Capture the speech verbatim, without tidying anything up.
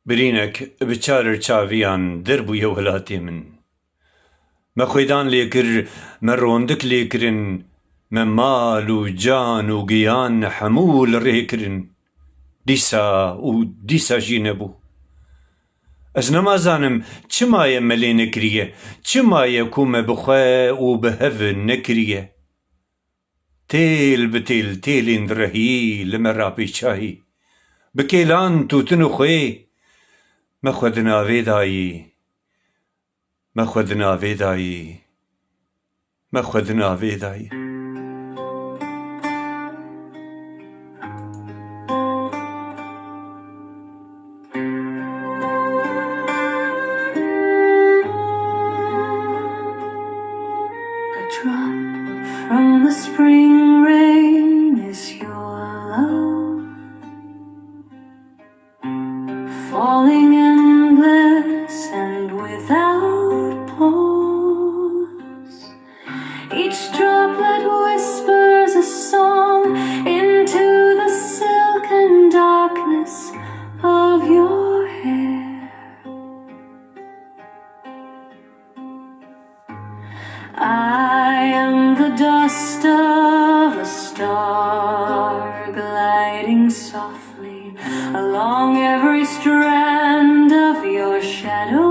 Birînek bi çar çaviyan derbûye welatê min. Me xwêdan lê kir, me rondik lê kirin, me mal û can û giyan hemû li rê kirin. Dîsa û dîsa jî nebû. Ez nema zanim çima ye me lê nekiriye, çima ye ku me bi xwe û bi hev nekiriye. Têl bi têl têlên direhî li me rapêçayî. Bi kêlan tûtin û xwê me xwe di navê dayî. Me xwe di navê dayî. Me xwe di navê dayî. A drop from the spring rain is your love, falling endless and without pause. Each droplet whispers a song into the silken darkness of your hair. I am the dust of a star gliding softly along every strand of your shadow.